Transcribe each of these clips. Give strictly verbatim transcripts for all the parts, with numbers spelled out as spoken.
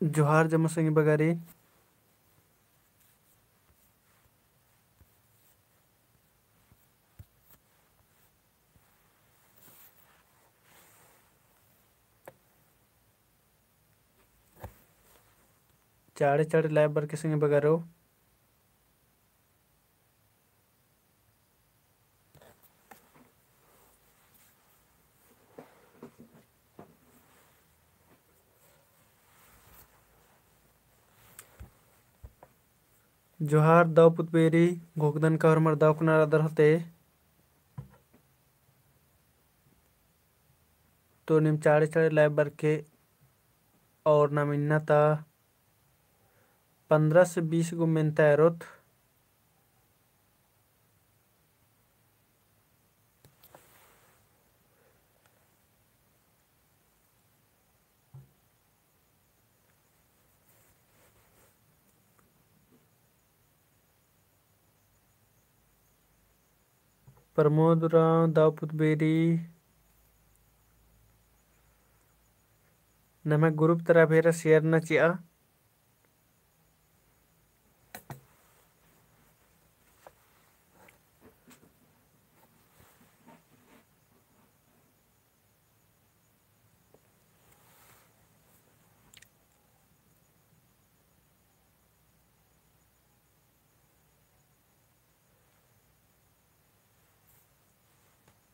जोहार जम्मा संगी बगारी। चाड़े चाड़े live बरके संगी बगारो। जोहार दव पुत बेरी, घोखदन का होरमर दव कुना रअदर होते। तो नीम चाड़े चाड़े live बरके और नाम इन्ना ता पन्द्रह से बीस गो मेन्ता एरोत। प्रमोद उराँव दव पुत बेरी। नम्है group तरा भेरा share नना चिआ।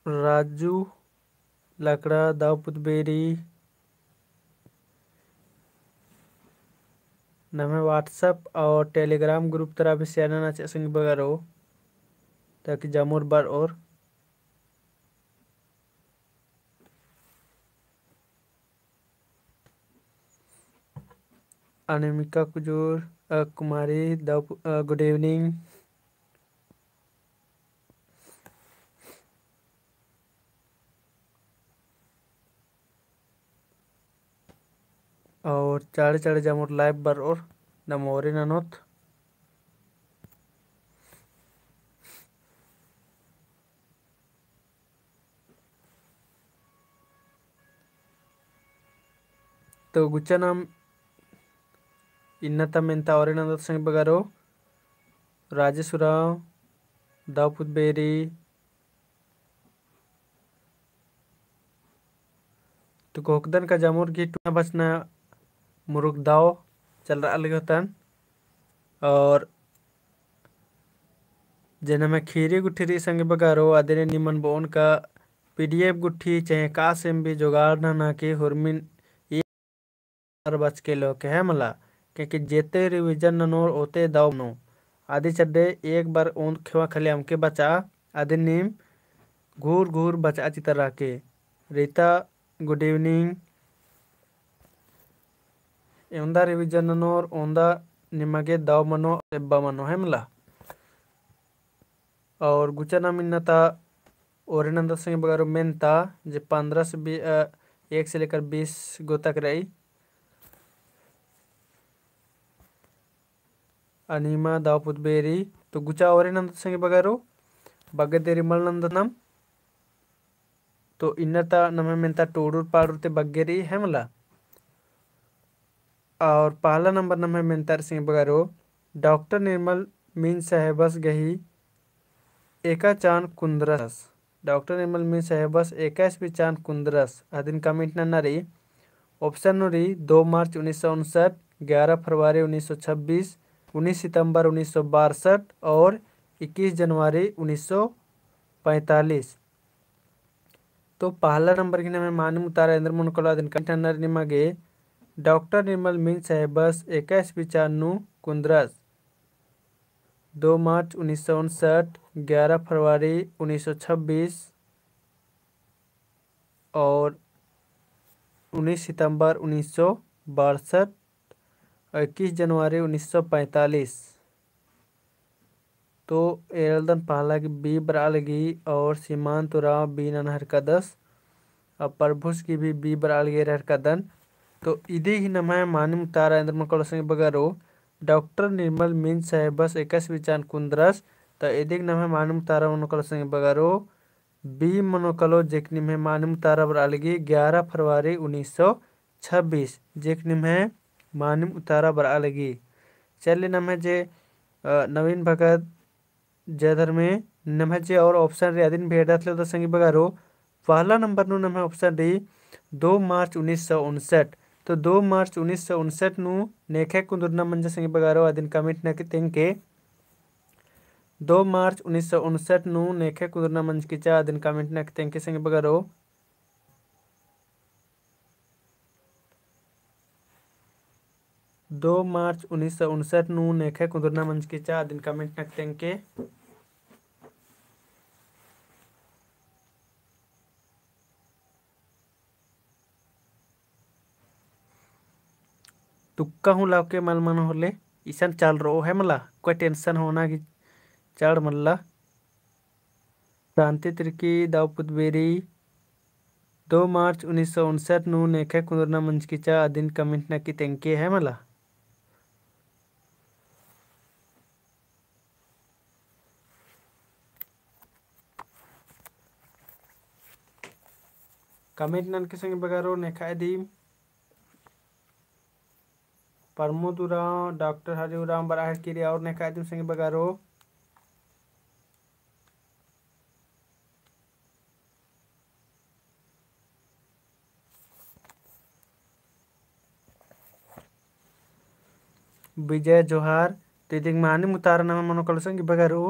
राजू लकड़ा दव पुत बेरी। नम्है WhatsApp और Telegram group तरा भी share नना चिआ संगी बगारो, ताकि जमुर बरओर। अनिमिका कुजूर, अ, कुमारी, दव पु-, अ, good evening। और चाड़े चाड़े जमुर live बरओर नम ओरे ननोत। तो गुचा नाम इन्ना ता मेन्ता ओरे नन्दत संगी बगारो, राजेश उराँव, दव पुत बेरी। तो घोखदन का जमुर गही टुना बचना मुरुक दव चलरआ लगी होतन। और जे नम्है खीरी गुट्ठी रई संगी बगारो, अदिन निमन बओन का PDF गुट्ठी चाहे कास एम भी जोगाड़ नना के हुरमिन बचके लो के है मला, क्योंकि जेते revision ननोर ओते दव मनो। अदी चड्डे एक बार ओन खेवा खाली अमके बचा, अदिन नीम घूर घूर बचा चितर रहके। Rita, good evening। एवंदा revision ननोर ओंदा निमा गे दव मनो, एब्बा मनो है मला। और गुचा नाम इन्ना ता ओरे नन्दत संगी बगारो मेन्ता जे पन्द्रह से बी-, अ, एक से लेकर बीस गो तक रई। अनिमा दव पुत बेरी, तो गुचा ओरे नन्दत संगी बगारो, बग्गे देरी मल नन्दत नाम। तो इन्ना ता नम्है मेन्ता टोड़ुर पाड़ुर ती बग्गे रई है मला। और पहला नंबर नम्है मेन्ता रई संगी बगारो, डॉक्टर निर्मल मीन साहेबस गही एका चान कुन्दरस। डॉक्टर निर्मल मीन साहेबस एका ईस्वी चान कुन्दरस। अदिन comment नन्ना रई। Option नू रई दो मार्च उन्नीस सौ उनसठ, ग्यारह फरवरी उन्नीस सौ छब्बीस, उन्नीस सितंबर उन्नीस सौ बासठ और इक्कीस जनवरी उन्नीस सौ पैंतालीस। तो पहला नंबर गही नम्है मानिम उतारा एन्देर मनो कालो अदिन comment नन्ना रई निमा गे। डॉक्टर निर्मल मीन साहेबस एका ईस्वी चान नू कुन्दरस। दो मार्च उन्नीस सौ उनसठ, ग्यारह फरवरी उन्नीस सौ छब्बीस और उन्नीस सितंबर उन्नीस सौ बासठ, इक्कीस जनवरी उन्नीस सौ पैंतालीस। तो एरलदन पहला गही B बरआ लगी और सीमांत उराँव B नना हेलरकदस। अब प्रभुस गही भी B बरआ लगी एरा हेलरकदन। तो इदी गही नम्है मानिम उतारा एन्देर मनो कालो संगी बगारो, डॉक्टर निर्मल मीन साहेबस एका ईस्वी चान कुन्दरस। तो इदी गही नम्है मानिम उतारा मनो कालो संगी बगारो, B मनो कालो, जेक निम्है मानिम उतारा बरआ लगी ग्यारह फरवरी उन्नीस सौ छब्बीस, जेक निम्है मानिम उतारा बरआ लगी। चले नम्है जे, अ, नवीन भगत, जय धर्मे, नम्है जे और option रई अदिन भी एड़दत ले तो संगी बगरो, पहला नंबर नू नम्है option रई दो मार्च उन्नीस सौ उनसठ। तो दो मार्च उन्नीस सौ उनसठ नू नेखय कुन्दुरना मंजा संगी बगरो अदिन comment नना की तेंगके। दो मार्च उन्नीस सौ उनसठ नू नेखय कुन्दुरना मंजकी चा अदिन comment नना की तेंगके संगी बगरो। दो मार्च उन्नीस सौ उनसठ नू नेखय कुन्दुरना मंजकी चा अदिन comment नना की तेंगके। तुक्का हूँ लाके मल मनो होले, इसन चाड़ रओ है मला, कोई tension होना की चाड़ मल्ला। शांति तिर्की, दाऊ पुतबेरी, दो मार्च उन्नीस सौ उनसठ नू नेखय कुन्दुरना मंजकी चा अदिन comment नना की तेंगके है मला। Comment ननके संगी बगरो नेखय दिम। प्रमोद उराँव, डॉक्टर हरि उराँव बरआ हेलकी रई और नेखय दिम संगी बगरो। विजय जोहार। तो इदिक मानिम उतारा नम्है मनो कालो संगी बगरो।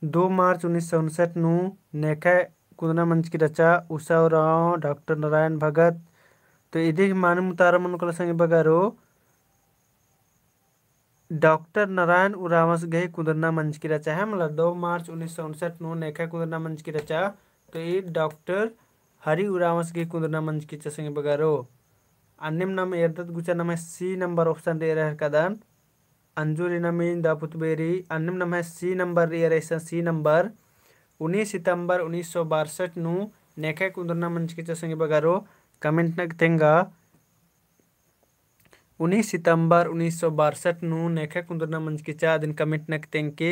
दो मार्च उन्नीस सौ उनसठ नू नेखय कुन्दुरना मंजकी रहचा उषा उराँव, डॉक्टर नारायण भगत। तो इदिक मानिम उतारा मनो कालो संगी बगरो। डॉक्टर नारायण उराँवस गही कुन्दुरना मंजकी रहचा है मला, दो मार्च उन्नीस सौ उनसठ नू नेखय कुन्दुरना मंजकी रहचा। तो ई डॉक्टर हरि उराँवस गही कुन्दुरना मंजकी चा संगी बगरो। अन्नेम नाम एरदत गुचा नम्है C नंबर option रई एरा हेलकदन। अंजू रीना मीन, दाऊ पुतबेरी, अन्नेम नम्है C नंबर रई एरा इसन, C नंबर। उन्नीस सितंबर उन्नीस सौ बासठ नू नेखय कुन्दुरना मंजकी चा संगी बगरो, comment नना की तेंगा। उन्नीस सितंबर उन्नीस सौ बासठ नू नेखय कुन्दुरना मंजकी चा अदिन comment नना की तेंगके।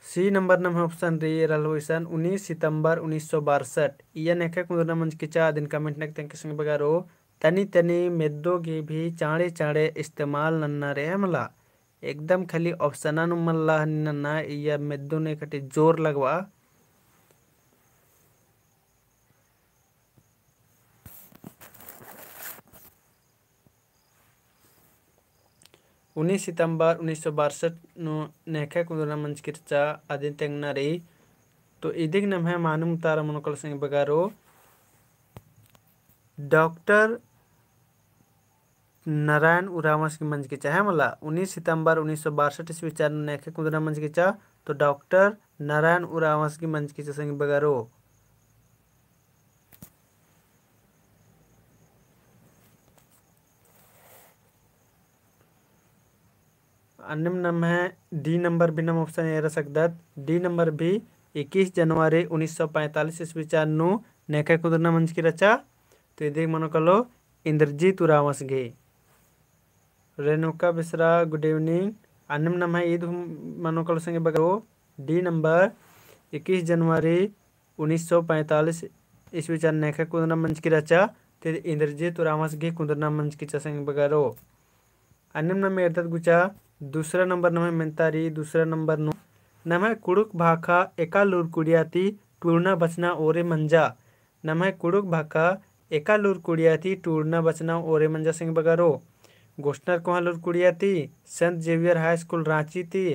C नंबर नम्है option रई एरा लहो इसन, उन्नीस सितंबर उन्नीस सौ बासठ। इया नेखय कुन्दुरना मंजकी चा अदिन comment नना की तेंगके संगी बगरो। तनी तनी मेद्दो गही भी चाँड़े चाँड़े इस्तेमाल नन्ना रई है मला। एकदम खाली option नू मल्ला हनी नन्ना, इया मेद्दो ने कटी जोर लगवा। उन्नीस सितंबर उन्नीस सौ बासठ नू नेखय कुन्दुरना मंजकी रहचा अदिन तेंगना रई। तो इदिक नम्है मानिम उतारा मनो कालो संगी बगरो। डॉक्टर नारायण उराँवस गही मंजकी चा है मला, उन्नीस सितंबर उन्नीस सौ बासठ ईस्वी चा नू नेखय कुन्दुरना मंजकी चा, तो डॉक्टर नारायण उराँवस गही मंजकी चा संगी बगरो। अन्नेम नम्है D नंबर भी नाम option एरा सकदत। D नंबर भी इक्कीस जनवरी उन्नीस सौ पैंतालीस ईस्वी चा नू नेखय कुन्दुरना मंजकी रहचा। तो इदिक मनो कालो इंद्रजीत उराँवस गही। रेणुका बेसरा, good evening। अन्नेम नम्है ईद हूँ मनो कालो संगी बगरो। D नंबर इक्कीस जनवरी उन्नीस सौ पैंतालीस ईस्वी चा नेखय कुन्दुरना मंजकी रहचा, ते इंद्रजीत उराँवस गही कुन्दुरना मंजकी चा संगी बगरो। अन्नेम नाम एरदत गुचा दूसरा नंबर नम्है मेन्ता रई, दूसरा नंबर नू नम्है कुँड़ुख़ भाखा एका लूरकुड़िया ती टूड़ना बचना ओरे मंजा। नम्है कुँड़ुख़ भाखा एका लूरकुड़िया ती टूड़ना बचना ओरे मंजा संगी बगरो। गोस्सनर कोहाँ लूरकुड़िया ती, Saint Xavier High School Ranchi ती,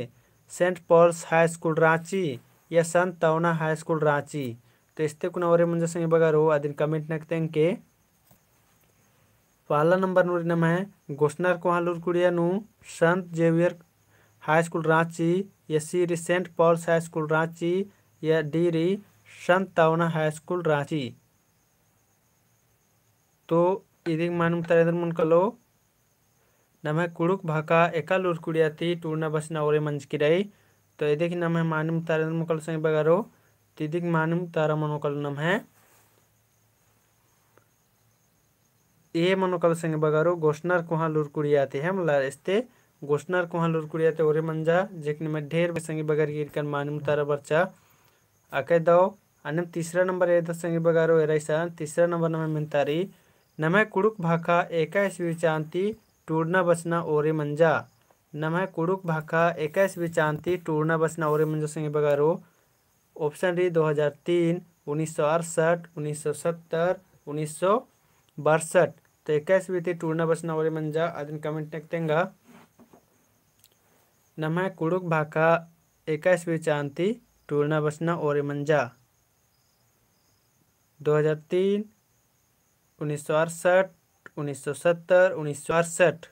Saint Paul's High School Ranchi या संत तवना हाई स्कूल राँची। तो एस्ते कुना ओरे मंजा संगी बगरो अदिन comment नना की तेंगके। पहला नंबर नू रई नम्है गोस्सनर कोहाँ लूरकुड़िया नू संत जेवियर हाई स्कूल राँची, या C रई Saint Paul's High School Ranchi, या D रई संत तवना हाई स्कूल राँची। तो इदिक मानिम उतारा एन्देर मनो कालो, नम्है कुँड़ुख़ भाखा एका लूरकुड़िया ती टूड़ना बचना ओरे मंजकी रई। तो इदिक नम्है मानिम उतारा एन्देर मनो कालो संगी बगरो, तो इदिक मानिम उतारा मनो कालो नम्है A मनो कालो संगी बगरो, गोस्सनर कोहाँ लूरकुड़िया ती है मला, एस्ते गोस्सनर कोहाँ लूरकुड़िया ती ओरे मंजा। जेकने में ढेर बे संगी बगर ईरकन मानिम उतारा बरचा। अकय दव अन्नेम तीसरा नंबर एरदत संगी बगरो, एरा इसन तीसरा नंबर नम्है मेन्तारी, नम्है कुँड़ुख़ भाखा एका ईस्वी चान ती टूड़ना बचना ओरे मंजा। नम्है कुँड़ुख़ भाखा एका ईस्वी चान ती टूड़ना बचना ओरे मंजा संगी बगरो। Option रई दो हज़ार तीन, उन्नीस सौ अड़सठ, उन्नीस सौ सत्तर, उन्नीस सौ बासठ। तो एका ईस्वी ती टूड़ना बचना ओरे मंजा, अदिन comment नक तेंगा। नम्है कुँड़ुख़ भाखा एका ईस्वी चान ती टूड़ना बचना ओरे मंजा। दो हज़ार तीन, उन्नीस सौ अड़सठ, उन्नीस सौ सत्तर, उन्नीस सौ अड़सठ।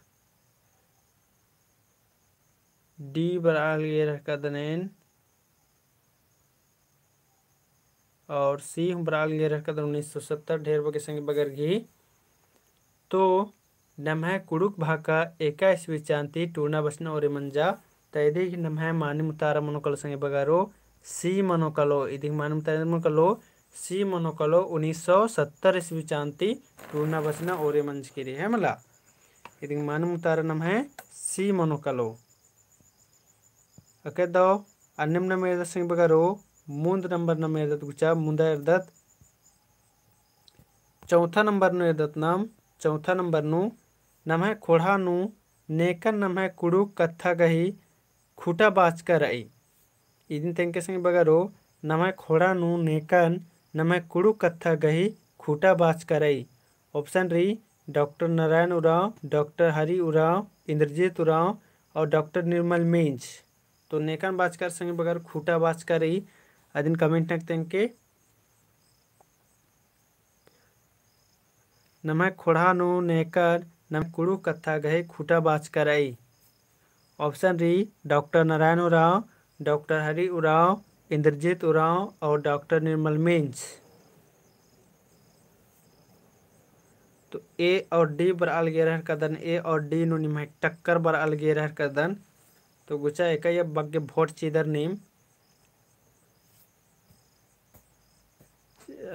D बरआ लगे रहकदन एन। और C हूँ बरआ लगे रहकदन उन्नीस सौ सत्तर, ढेर बग्गे संगी बगर गही। तो नम्है कुँड़ुख़ भाखा एका ईस्वी चान ती टूड़ना बचना ओरे मंजा, तो इदी गही नम्है मानिम उतारा मनो कालो संगी बगरो, C मनो कालो। इदी गही मानिम उतारा मनो कालो, C मनो कालो, उन्नीस सौ सत्तर ईस्वी चान ती टूड़ना बचना ओरे मंजकी रई, है मला। इदी गही मानिम उतारा नम्है C मनो कालो। अकय दव अन्नेम नम एरदत संगी बगरो, मुन्द नंबर नम एरदत गुचा, मुन्दा एरदत। चौथा नंबर नू एरदत नम, चौथा नंबर नू, नम्है ख़ोंड़हा नू नेकन नम्है कुँड़ुख़ कत्था गही खूँटा बाचका रई। इदिन तेंगके संगी बगरो, नम्है ख़ोंड़हा नू नेकन नम्है कुँड़ुख़ कत्था गही खूँटा बाचका रई। Option रई डॉक्टर नारायण उराँव, डॉक्टर हरि उराँव, इंद्रजीत उराँव और डॉक्टर निर्मल मिंज। तो नेकन बाचका रई संगी बगर, खूँटा बाचका रई, अदिन comment नक तेंगके। नम्है ख़ोंड़हा नू नेकन नम्है कुँड़ुख़ कत्था गही खूँटा बाचका रई। Option रई डॉक्टर नारायण उराँव, डॉक्टर हरि उराँव, इंद्रजीत उराँव और डॉक्टर निर्मल मिंज। तो A और D बरआ लगे रहकदन, A और D नू निम्है टक्कर बरआ लगे रहकदन। तो गुचा एका या बग्गे vote चिदर नीम।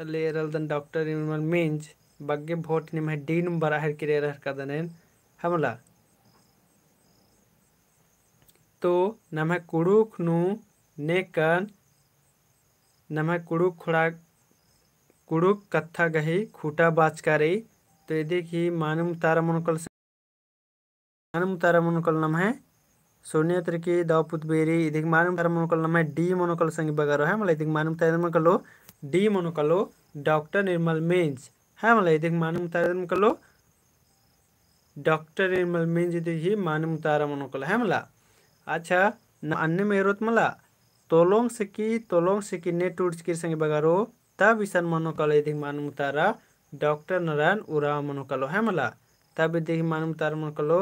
ले एरलदन डॉक्टर निर्मल मिंज, बग्गे vote निम्है D नू बरआ हेलरकी रहकदन एन, है मला। तो नम्है कुँड़ुख़ नू नेकन, नम्है कुँड़ुख़ ख़ोंड़हा, कुँड़ुख़ कत्था गही खूँटा बाचका रई। तो इदी गही मानिम उतारा मनो कालो, मानिम उतारा मनो कालो नम्है सोनिया तिर्की, दव पुतबेरी। इदी गही मानिम उतारा मनो कालो नम्है D मनो कालो संगी बगरो, है मला। इदी गही मानिम उतारा मनो कालो, D मनो कालो, डॉक्टर निर्मल मिंज, है मला। इदी गही मानिम उतारा मनो कालो, डॉक्टर निर्मल मिंज इदी गही मानिम उतारा मनो कालो, है मला। अच्छा, नम अन्नेम एरोत मला, तोलोंग सिकी, तोलोंग सिकी ने टूड़चकी रई संगी बगरो, तब इसन मनो कालो इदी गही मानिम उतारा डॉक्टर नारायण उराँव मनो कालो, है मला। तब इदी गही मानिम उतारा मनो कालो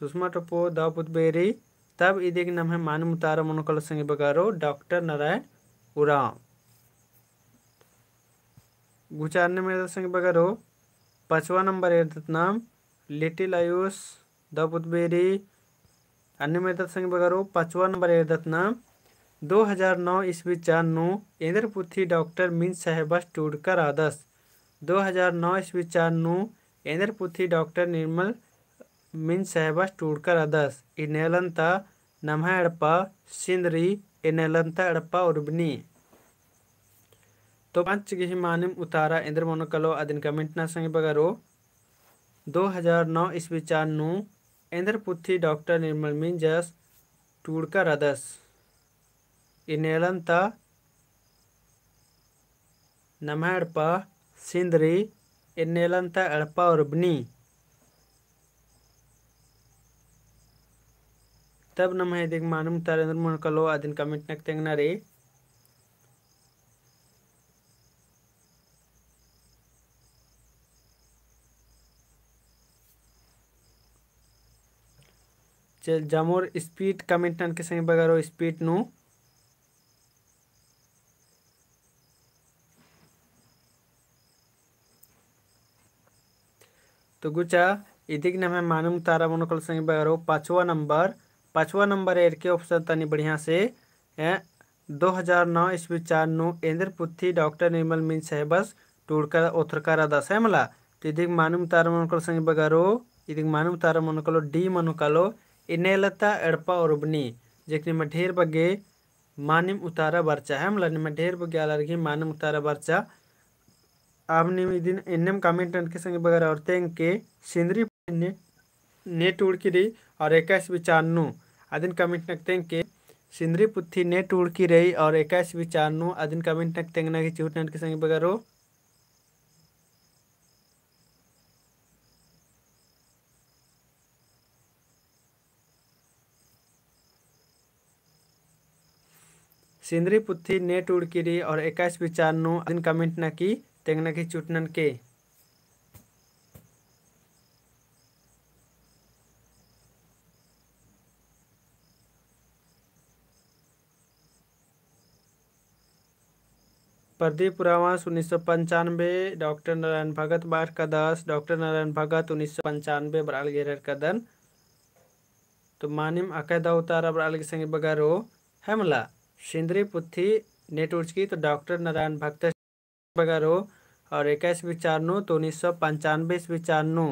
सुषमा टोप्पो, दव पुतबेरी, तब इदी गही नम्है मानिम उतारा मनो कालो संगी बगरो डॉक्टर नारायण उराँव। गुचा अन्नेम एरदत संगी बगरो, पाँचवा नंबर एरदत नाम, लिटिल आयुष, दव पुतबेरी। अन्नेम एरदत संगी बगरो, पाँचवा नंबर एरदत नाम, दो हज़ार नौ ईस्वी चान नू एन्देर पुथी डॉक्टर मिंज साहेबस टूड़का रअदस। दो हज़ार नौ ईस्वी चान नू एन्देर पुथी डॉक्टर निर्मल मिंज साहेबस टूड़का रअदस। इन्नेलन्ता नम्है एड़पा सिंदरी, इन्नेलन्ता एड़पा उर्बनी। तो पाँच गही मानिम उतारा एन्देर मनो कालो अदिन comment नना संगी बगरो। दो हज़ार नौ ईस्वी चान नू एन्देर पुथी डॉक्टर निर्मल मिंजस टूड़का रअदस। इन्नेलन्ता नम्है एड़पा सिंदरी, इन्नेलन्ता एड़पा उर्बनी। तब नम्है इदी गही मानिम उतारा एन्देर मनो कालो अदिन comment नक तेंगना रई। चल, जामोर speed comment ननके संगी बगरो, speed नू। तो गुचा, इदी गही नम्है मानिम उतारा मनो कालो संगी बगरो, पाँचवा नंबर, पाँचवा नंबर एरके option तनी बढ़िया से, ए, दो हज़ार नौ ईस्वी चान नू एन्देर पुथी डॉक्टर निर्मल मिंज साहेबस टूड़का ओथरका रअदस, है मला। तो इदी गही मानिम उतारा मनो कालो संगी बगरो, इदी गही मानिम उतारा मनो कालो D मनो कालो, इन्नेलता एड़पा उर्बनी, जेकनी में ढेर बग्गे मानिम उतारा बरचा है मला, निम्है ढेर बग्गे आलर गही मानिम उतारा बरचा। अब नीम इदिन एन्नेम comment ननके संगी बगर और तेंगके सिंदरी ने, ने टूड़की रई और एकाइस बिचार नू अदिन comment नक तेंगके सिंदरी पुथी ने टूड़की रई और एकाइस बिचार नू अदिन comment नक तेंगना की चूट ननके संगी बगरो। सिंदरी पुथी ने टूड़की रई और एकाइस बिचार नू अदिन comment नकी तेंगना की चूट ननके। प्रदीप उराँवस उन्नीस सौ पंचानबे, डॉक्टर नारायण भगत बरआ लगी कदस, डॉक्टर नारायण भगत उन्नीस सौ पंचानबे बरआ लगी एरर कदन। तो मानिम अकय दव उतारा बरआ लगी संगी बगरो है मला, सिंदरी पुथी ने टूड़चकी तो डॉक्टर नारायण भगत बगरो और एकाइस बिचार नू तो उन्नीस सौ पंचानबे बिचार नू।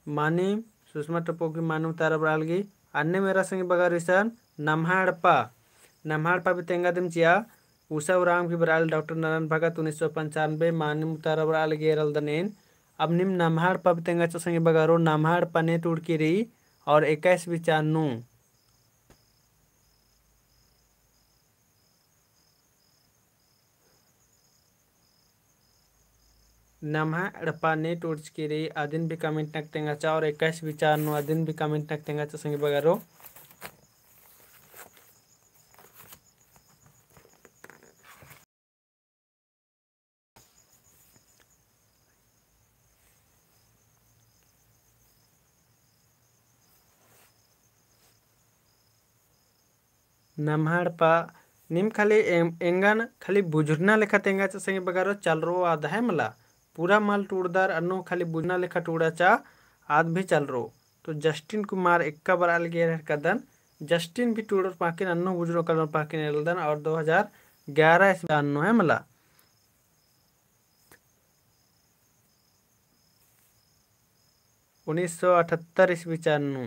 मानिम सुषमा टोप्पो की मानिम उतारा बरआ लगी अन्नेम एरा संगी बगरो इसन नम्हा एड़पा, नम्हा एड़पा भी तेंगा दिम चिआ, उषा उराँव की बरआ लगी डॉक्टर नारायण भगत उन्नीस सौ पंचानबे मानिम उतारा बरआ लगी एरलदन एन। अब नीम नम्हा एड़पा भी तेंगा चिआ संगी बगरो, नम्हा एड़पा ने टूड़की रई और एकाइस बिचार नू। नम्हा एड़पा ने टूड़चकी रई अदिन भी comment नक तेंगा चिआ और एकाइस बिचार नू अदिन भी comment नक तेंगा चिआ संगी बगरो। नम्हा एड़पा नीम खाली एं-, एंगन खाली बुझुरना लेखा तेंगा चिआ संगी बगरो, चलरो आद है मला। पूरा मल टूड़दर अन्नु खाली बुझुरना लेखा टूड़ा चिआ आद भी चलरो। तो जस्टिन कुमार एक्का बरआ लगी एरर कदन, जस्टिन भी टूड़ोर पाकिन अन्नु बुझुरओ कलोर पाकिन एरलदन और दो हजार ग्यारह इस्वी नू है मला। उन्नीस सौ अठहत्तर इस्वी नू।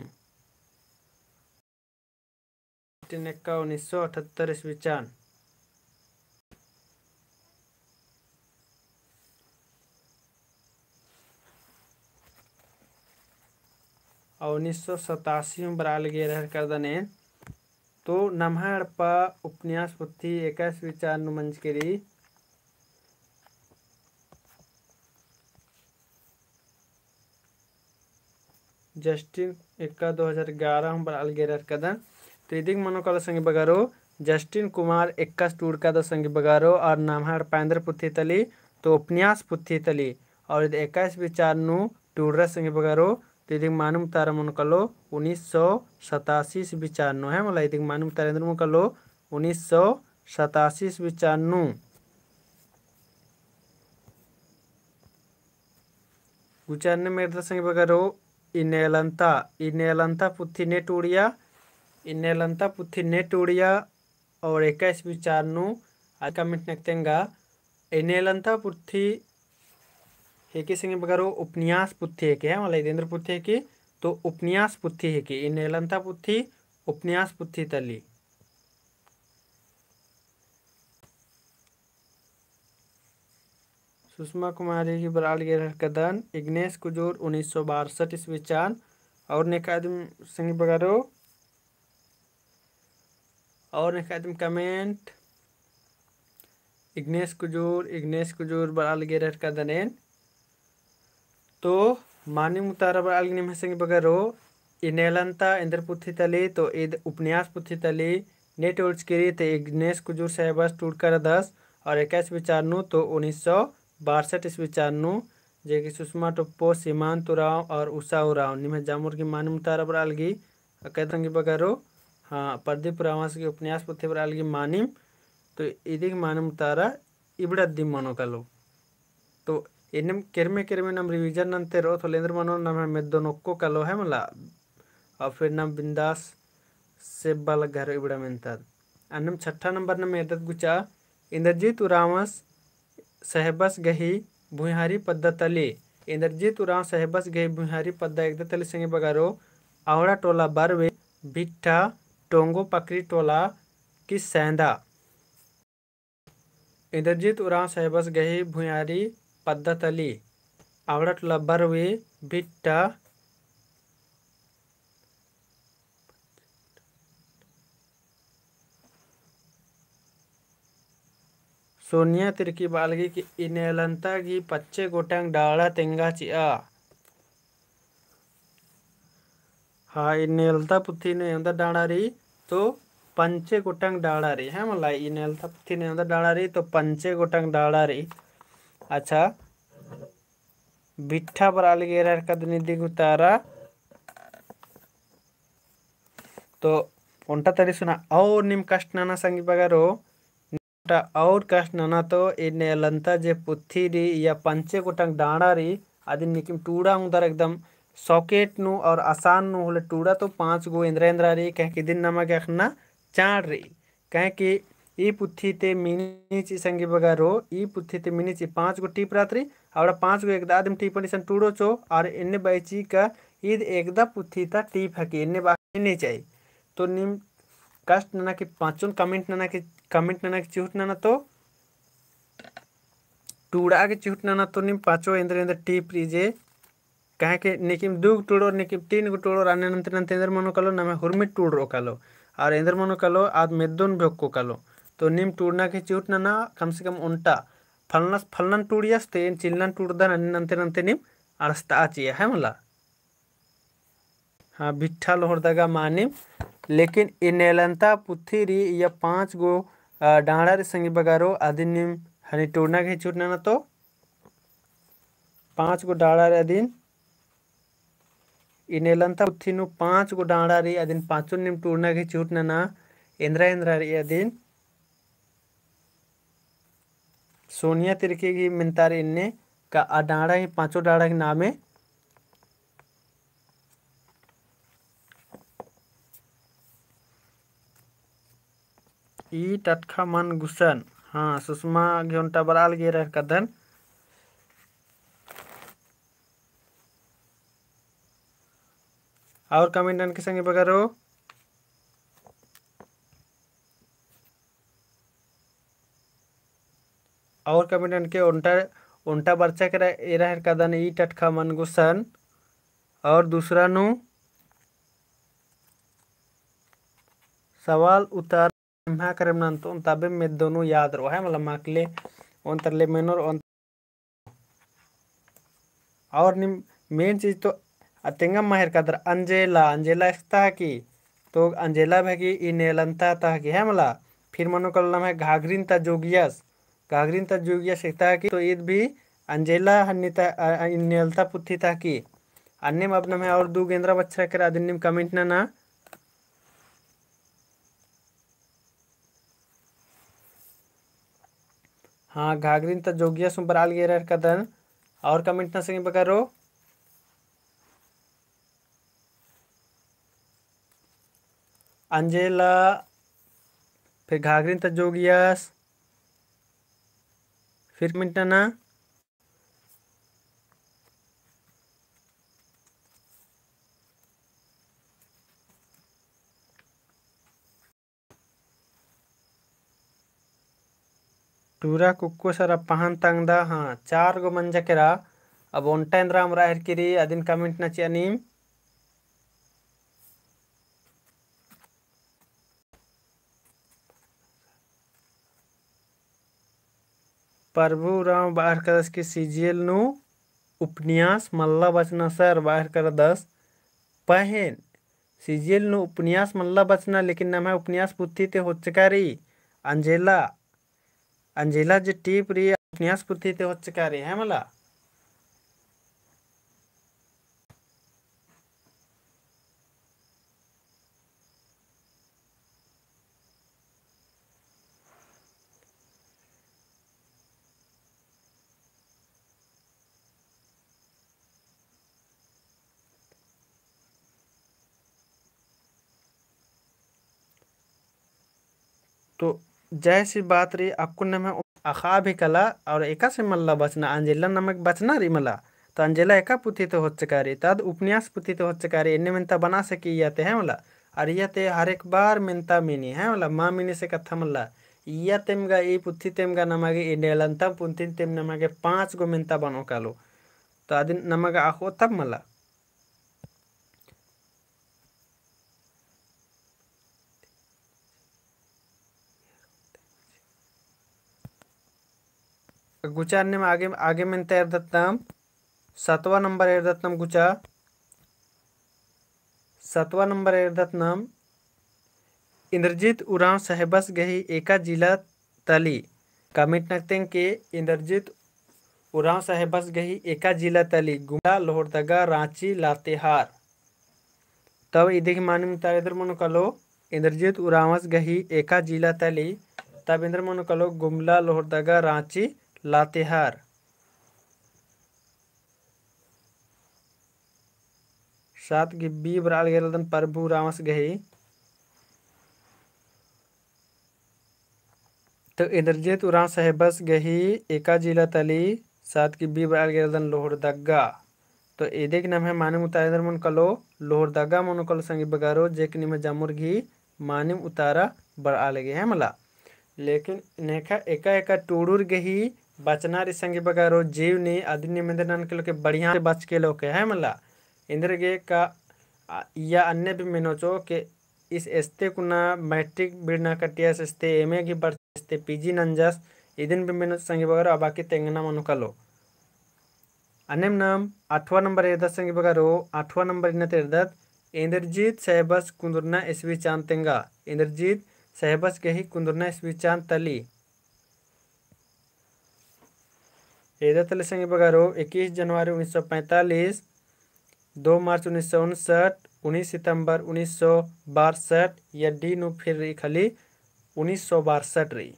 जस्टिन एक्का उन्नीस सौ अठहत्तर इस्वी नू। और उन्नीस सौ सतासी में बरआ लगी एरर कदन एन। तो नम्हा एड़पा उपन्यास पुथी एकाइस बिचार नू मंजकी रई। जस्टिन एक्का दो हजार ग्यारह में बरआ लगी एरर कदन। तो इदिग मनो कालो संगी बगरो, जस्टिन कुमार एक्कास टूड़का दव संगी बगरो, और नम्हा एड़पा एन्देर पुथी तली, तो उपन्यास पुथी तली, और इद एकाइस बिचार नू टूड़रा संगी बगरो, तो इदिग मानिम उतारा मनो कालो उन्नीस सौ सतासी बिचार नू, है मला, इदिग मानिम उतारा एन्देर मनो कालो उन्नीस सौ सतासी बिचार नू। गुचा अन्नेम एरदत संगी बगरो, इन्नेलन्ता, इन्नेलन्ता पुथी ने टूड़िया, इन्नेलन्ता पुथी ने टूड़िया, और एकाइस बिचार नू, अदिन comment नक तेंगा, इन्नेलन्ता पुथी हेके संगी बगरो उपन्यास पुथी हेके, है मला, इद एन्देर पुथी हेके, तो उपन्यास पुथी हेके, इन्नेलन्ता पुथी उपन्यास पुथी तली। सुषमा कुमारी की बरआ लगी एरर कदन, इग्नेस कुजूर उन्नीस सौ बासठ इस्वी नू, और नेखा दिम संगी बगरो, और नेखा दिम comment, इग्नेस कुजूर, इग्नेस कुजूर बरआ लगी एरर कदन एन। तो मानिम उतारा बरआ लगी निम्है संगी बगरो, इन्नेलन्ता एन्देर पुथी तली, तो इद उपन्यास पुथी तली, ने टूड़चकी रई, तो इग्नेस कुजूर साहेबस टूड़का रअदस, और एकाइस बिचार नू, तो उन्नीस सौ बासठ इस्वी नू, जे कि सुषमा टोप्पो, सीमांत उराँव और उषा उराँव, निम्है जामुर की मानिम उतारा बरआ लगी, अकय दव संगी बगरो, हाँ, प्रदीप उराँवस की उपन्यास पुथी बरआ लगी मानिम, तो इदिग मानिम उतारा इबड़ा दिम मनो कालो। तो एन्नेम केरमे केरमे नाम revision नन्ते रओ, तो होले एन्देर मनो नाम मेद्दो नोक्को कालो है मला। और फिर नाम बिंदास सेब्बा लग्गा रओ इबड़ा मेन्ताद। अन्नेम छठा नंबर नाम एरदत गुचा, इन्द्रजीत उराँवस साहेबस गही भुइँहारी पद्दा तली, इन्द्रजीत उराँव साहेबस गही भुइँहारी पद्दा एकादस तली संगी बगरो, अवड़ा टोला बरवे, भिट्ठा, टोंगो पकरी टोला, की सैंदा। इंद्रजीत उराँव साहेबस गही भुयारी पद्दा तली। अवड़ट लब्बरवी भिट्टा। सोनिया तिरकी बालगी की इन्नेलन्ता गही पच्चे गोटंग डाड़ा तेंगा चिआ। हाँ, इन्नेलन्ता पुथी नू एवंदा डाड़ा रई, तो पंचे गोटंग डाड़ा रई, है मला, इन्नेलन्ता पुथी नू एवंदा डाड़ा रई, तो पंचे गोटंग डाड़ा रई। अच्छा, बिट्ठा बरआ लगी एरर कदनी दिगुतारा। तो ओन्टा तरी सुना और नीम कष्ट नना संगी बगरो, ओन्टा और कष्ट नना तो इन्नेलन्ता जे पुथी रई या पंचे गोटंग डाड़ा रई, अदिन नीकिम टूड़ा उंगदर एकदम सोकेट नू और आसान नू होले टूड़ा तो पाँच गो एन्द्रा एन्द्रा रई, कहे कि इदिन नमा गे अख़ना चाड़ रई। कहे कि ई पुथी ते मिनी चिई संगी बगरो, ई पुथी ते मिनी चिई पाँच गो टीप रहत रई, अवड़ा पाँच गो एकदा अदिम टीपन इसन टूड़ो चो, और एन्ने बाई चिई का ईद एकदा पुथी ता टीप हकी, एन्ने बा मिनी चिई। तो नीम कष्ट नना कि पाँचोन comment नना कि, comment नना कि चिहुट नना तो टूड़ा के चिहुट नना तो नीम पाँचो एन्द्र एन्द्र टीप रई जे, कहे कि नीकिम दू गो टूड़ोर, नीकिम तीन गो टूड़ोर, अन्ने नन्ते नन्ते एन्द्र मनो कालो, नम्है हुरमी टूड़रो कालो, और एन्द्र मनो कालो, आद मेद्दोन भोक्को कालो। तो नीम टूड़ना के चिहुट नना, कम से कम ओन्टा फलनस फलनन टूड़ियस, ते एन चिल्लन टूड़दन, अन्ने नन्ते नन्ते नीम अंड़सता चिआ, है मला। हाँ, बिट्ठा लोहरदगा मानिम, लेकिन इन्नेलन्ता पुथी रई या पाँच गो, अ, डाड़ा रई संगी बगरो, अदिन नीम हनी टूड़ना के चिहुट नना तो पाँच गो डाड़ा रई अदिन, इन्नेलन्ता पुथी नू पाँच गो डाड़ा रई अदिन पाँचोन नीम टूड़ना के चिहुट नना, एन्द्रा एन्द्रा रई अदिन। सोनिया तिरकी गही मेन्ता रई एन्ने का आ डाड़ा ही पाँचो डाड़ा के नामे। ई टटखा मन गुसन। हाँ, सुषमा गे ओन्टा बरआ लगी एरर कदन। और comment ननके संगी बगरो। और comment ननके ओन्टा, ओन्टा बरचा केरा एरर कदन ई टटखा मन गुसन। और दूसरा नू सवाल उत्तर एम्हा करेम नन्तोन तबे मेद्दो नू याद रओ, है मला, माकले ओन्तर ले मेनोर ओन। और नीम main चीज तो अ, तेंगा माहिर कादर अंजेला, अंजेला एसकता हकी, तो अंजेला भी हकी इन्नेलन्ता ता हकी, है मला। फिर मनो कालो नम्है घाघरिन ता जोगियस, घाघरिन ता जोगियस एसकता हकी, तो ईद भी अंजेला हन्नी ता, अ, अ, इन्नेलन्ता पुथी ता हकी। अन्नेम अब नम्है और दू गो एन्द्रा बछरा केरा अदिन नीम comment नना। हाँ, घाघरिन ता जोगियस हूँ बरआ लगी एरर कदन। और comment नना संगी बगरो। अंजेला, फिर घाघरिन ता जोगियस, फिर comment नना। टूरा कुक्को सरा पहन तंगदा, हाँ, चार गो मंजा केरा। अब ओन्टा एन्द्रा अमरा हेरकी रई, अदिन comment नना चिआ नीम। प्रभु उराँव बअर करदस कि सिजियल नू उपन्यास मल्ला बचना सर बअर करदस पहें। सिजियल नू उपन्यास मल्ला बचना, लेकिन नम्है उपन्यास पुथी ते होचका रई। अंजेला, अंजेला जे टीप रई, उपन्यास पुथी ते होचका रई, है मला। तो जैसी बात रई, अक्कुन नम्है अख़ा भी कला और एकासे मल्ला बचना, अंजेला नमक बचना रई मला, तो अंजेला एका पुथी ते होचका रई, तद उपन्यास पुथी ते होचका रई, एन्ने मेन्ता बना सकी या ते है मला। अरा इय्या ते हर एक बार मेन्ता मिनी, है मला, मा मिनी से कत्था मल्ला। इय्या तेम गा, ई पुथी तेम गा नमा गे, ई नेलन्ता पुथी तेम नमा गे पाँच गो मेन्ता बनो कालो। तो अदिन नमा गा अख़ो तब मला। गुचा अन्नेम आगे, आगे मेन्ता एरदत नाम, सतवा नंबर एरदत नाम गुचा, सतवा नंबर एरदत नाम, इंद्रजीत उराँव साहेबस गही एका जिला तली। Comment नना तेंगके इंद्रजीत उराँव साहेबस गही एका जिला तली, गुमला, लोहरदगा, राँची, लातेहार। तब इदिगही मानिम उतारा एन्दर मनो कालो, इंद्रजीत उराँवस गही एका जिला तली, तब एन्दर मनो कालो, गुमला, लोहरदगा, राँची, लातेहार। सात गही B बरआ लगे रअदन प्रभु उराँवस गही। तो इंद्रजीत उराँव साहेबस गही एका जिला तली, सात गही B बरआ लगे रअदन लोहरदगा। तो इदिगही नम्है मानिम उतारा एन्दर मनो कालो, लोहरदगा मनो कालो संगी बगरो, जे कि निम्है जमुर गही मानिम उतारा बरआ लगे है मला। लेकिन नेखा एका एका टूड़ुर गही बचना रई संगी बगरो, जीव नी अदिन नीम एन्दर नना कालो के बढ़िया से बचके लोके है मला। एन्दर गे का, आ, इय्या अन्ने भी मेनोचो के ईस एसते कुना मैट्रिक बिड़ना कटियस, एसते एमए गही बरचस, एसते पीजी नंजस, इदिन भी मेनोचो संगी बगरो, अबकी तेंगना मनो कालो। अन्नेम नाम आठवाँ नंबर एरदत संगी बगरो, आठवाँ नंबर इन्ना ती एरदत, इंद्रजीत साहेबस कुन्दुरना ईस्वी चान तेंगा, इंद्रजीत साहेबस गही कुन्दुरना ईस्वी चान तली। एदा तली संगी बगरो, इक्कीस जनवरी उन्नीस सौ पैंतालीस, दो मार्च उन्नीस सौ उनसठ, उन्नीस सितंबर उन्नीस सौ बासठ, या D नू फिर रई खाली उन्नीस सौ बासठ रई।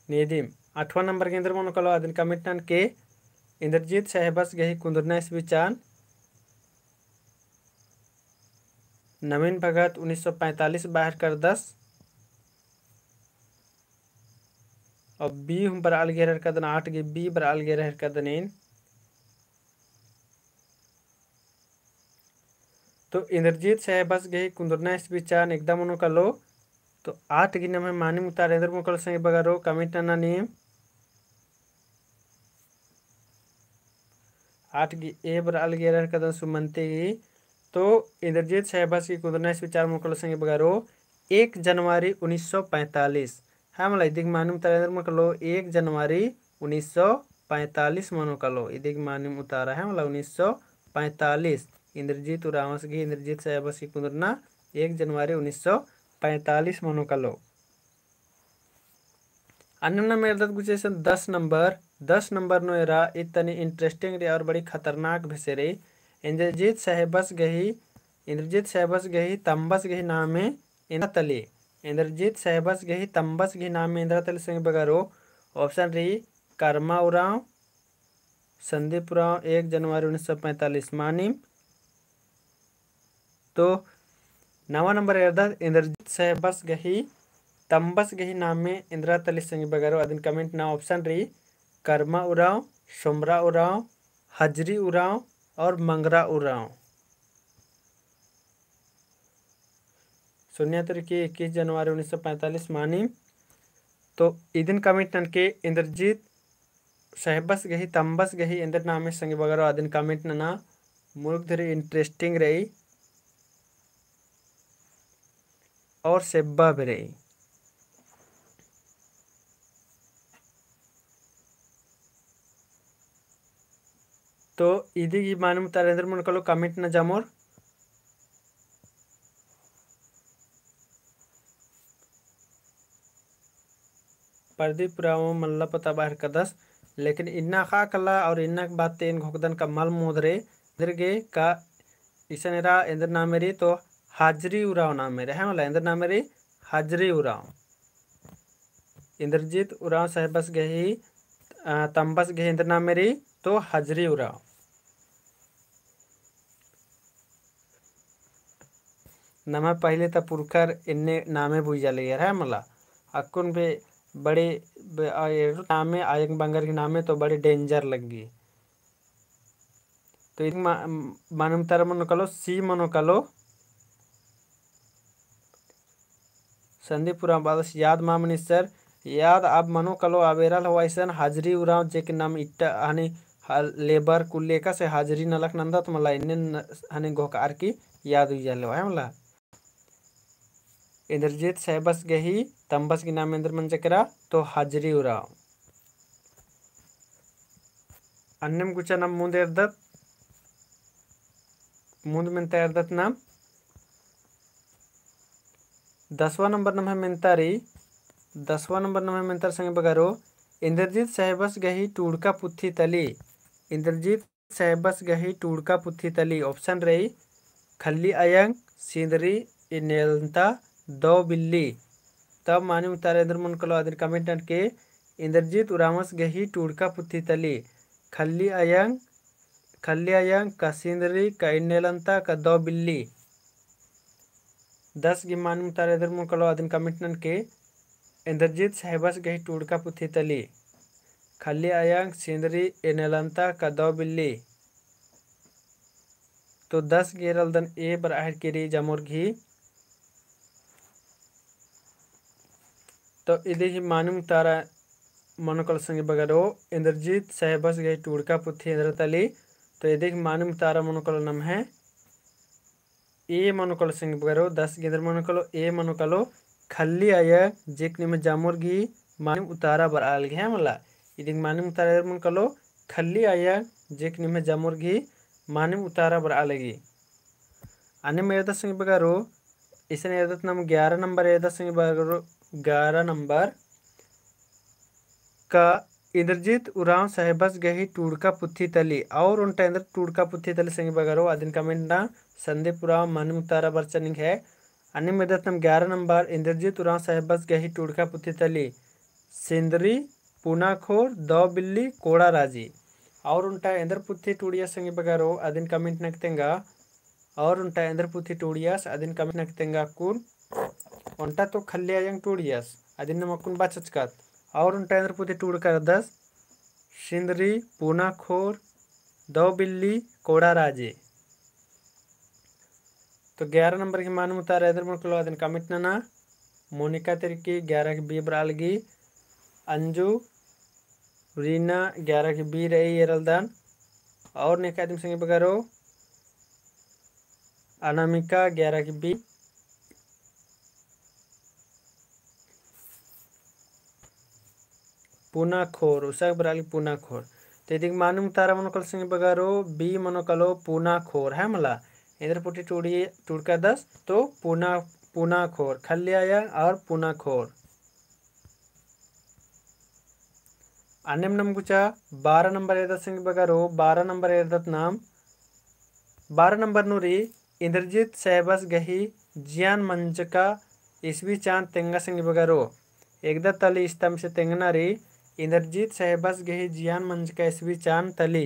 नीदिम आठवाँ नंबर गे एन्दर मनो कालो, अदिन comment ननके, इंद्रजीत साहेबस गही कुन्दुरना ईस्वी चान। नवीन भगत उन्नीस सौ पैंतालीस बाहर करदस। अब B हूँ बरआ लगे रहर कदन, आठ गही B बरआ लगे रहर कदन एन। तो इंद्रजीत साहेबस गही कुन्दुरना ईस्वी चान एकदम मनो कालो। तो आठ गही नम्है मानिम उतारा एन्दर मनो कालो संगी बगरो, comment नना नीम। आठ गही A बरआ लगे रहर कदन सुमंती गही। तो इंद्रजीत साहेबस गही कुन्दुरना ईस्वी चान मनो कालो संगी बगरो, एक जनवरी उन्नीस सौ पैंतालीस। है मला, इदिगही मानिम उतारा एन्दर मनो कालो, एक जनवरी उन्नीस सौ पैंतालीस मनो कालो, इदिगही मानिम उतारा है मला, उन्नीस सौ पैंतालीस। इंद्रजीत उराँवस गही, इंद्रजीत साहेबस गही कुन्दुरना एक जनवरी उन्नीस सौ पैंतालीस मनो कालो। अन्नेम नाम एरदत गुचा इसन दस नंबर, दस नंबर नू एरा इतनी interesting रई और बड़ी खतरनाक भेसे रई। इंद्रजीत साहेबस गही, इंद्रजीत साहेबस गही तम्बस गही नामे एन्दरा तली। इंद्रजीत साहेबस गही तम्बस गही नामे एन्दरा तली संगी बगरो। Option रई करमा उराँव, संदीप उराँव, एक जनवरी उन्नीस सौ पैंतालीस मानिम। तो नवा नंबर एरदत इंद्रजीत साहेबस गही तम्बस गही नामे एन्दरा तली संगी बगरो, अदिन comment नना। Option रई करमा उराँव, सोमरा उराँव, हजरी उराँव और मंगरा उराँव। सुन्निया तरी की इक्कीस जनवरी उन्नीस सौ पैंतालीस मानिम। तो इदिन comment ननके इंद्रजीत साहेबस गही तम्बस गही एन्दर नामे संगी बगरो, अदिन comment नना। मुरुक धरी interesting रई और सेब्बा भी रई। तो इदिगही मानिम उतारा एन्दर मनो कालो comment नना जामोर। प्रदीप उराँव मल्ला पता बाहर करदस, लेकिन इन्ना ख़ाक्खा और इन्ना बात ते एन घोखदन का मल मोदरे, एन्देरगे का इसन एरा एन्देर नामे रई तो हाजरी उराँव नामे रई, है मला, एन्देर नामे रई हाजरी उराँव। इंद्रजीत उराँव साहेबस गही, अ, तम्बस गही एन्देर नामे रई तो हाजरी उराँव। नमा पहिले ता पुरखर एन्ने नामे बुझा लगियर है मला। अक्कुन बे बड़े बे, आ, एरू नामे आयंग बंगर की नामे तो बड़े danger लग्गी। तो इदिक मा-, मानिम उतारा मनो कालो, C मनो कालो। संदीप उराँव बअदस याद मा मनी सर, याद अब मनो कालो, अब एरा लहो अइसन हाजरी उराँव जेक नाम इट्टा हने ह-, labour कुल्ले एकासे हाजरी नलख नन्दत मला एन्ने न-, हने घोखआर की याद उइया लहो, है मला। इंद्रजीत साहेबस गही तम्बस गही नाम एन्देर मंजा केरा, तो हाजरी उराँव। अन्नेम गुचा नाम मुन्द एरदत, मुन्द मेन्ता एरदत नाम। दसवाँ नंबर नम्है मेन्ता रई, दसवाँ नंबर नम्है मेन्ता रई संगी बगरो, इंद्रजीत साहेबस गही टूड़का पुथी तली। इंद्रजीत साहेबस गही टूड़का पुथी तली। Option रई, खल्ली अयंग, सिंदरी, इन्नेलन्ता, दौ बिल्ली। तब मानिम उतारा एन्देर मनो कालो अदिन comment ननके। इंद्रजीत उराँवस गही टूड़का पुथी तली। खल्ली अयंग, खल्ली अयंग, का सिंदरी, का इन्नेलन्ता, का दौ बिल्ली। दस गही मानिम उतारा एन्देर मनो कालो अदिन comment ननके। इंद्रजीत साहेबस गही टूड़का पुथी तली। खल्ली अयंग, सिंदरी, इन्नेलन्ता, का दौ बिल्ली। तो दस गही एरा लदन A बरआ हेलरकी रई जमोर गही। तो इदिक मानिम उतारा मनो कालो संगी बगरो, इंद्रजीत साहेबस गही टूड़का पुथी एन्देर तली। तो इदिक मानिम उतारा मनो कालो नम्है A मनो कालो संगी बगरो, दस गही एन्देर मनो कालो, A मनो कालो, खल्ली अयंग, जेक निम्है जमोर गही मानिम उतारा बरआ लगी, है मला। इदिक मानिम उतारा एन्देर मनो कालो, खल्ली अयंग, जेक निम्है जमोर गही मानिम उतारा बरआ लगी। अन्नेम एरदत संगी बगरो, इसन एरदत नाम ग्यारह नंबर एरदत संगी बगरो, ग्यारह नंबर का इंद्रजीत उराँव साहेबस गही टूड़का पुथी तली। और ओन्टा एन्देर टूड़का पुथी तली संगी बगरो, अदिन comment नना। संदीप उराँव मानिम उतारा बरचा निंग्है। अन्नेम एरदत नाम ग्यारह नंबर इंद्रजीत उराँव साहेबस गही टूड़का पुथी तली। सिंदरी, पूना खोर, दौ बिल्ली, कोड़ा राजी। और ओन्टा एन्देर पुथी टूड़िया संगी बगरो, अदिन comment ननके तेंगा। और ओन्टा एन्देर पुथी टूड़ियस अदिन comment ननके तेंगा अक्कुन। ओन्टा तो खल्ली अयंग टूड़ियस अदिन नाम अक्कुन बाचचकत। और ओन्टा एन्देर पुथी टूड़का रअदस सिंदरी, पूना खोर, दौ बिल्ली, कोड़ा राजी। तो ग्यारह नंबर गही मानिम उतारा एन्देर मनो कालो अदिन comment नना। मोनिका तिर्की ग्यारह गही B बरआ लगी। अंजू रीना ग्यारह गही B रई एरा लदन। और नेका आदिम संगी बगरो अनामिका ग्यारह गही B। पूना खोर, उसाक बरआ लगी पूना खोर। तो इदिक मानिम उतारा मनो कालो संगी बगरो, B मनो कालो पूना खोर, है मला। एन्देर पुथी टूड़ी, टूड़का रअदस, तो पूना, पूना खोर, खल्ली अयंग और पूना खोर। अन्नेम नाम गुचा बारह नंबर एरदत संगी बगरो, बारह नंबर एरदत नाम, बारह नंबर नू रई इंद्रजीत साहेबस गही जियान मंजका ईस्वी चान तेंगा संगी बगरो। एकदा तली इस्ता मिसे तेंगना रई इंद्रजीत साहेबस गही जियान मंजका ईस्वी चान तली।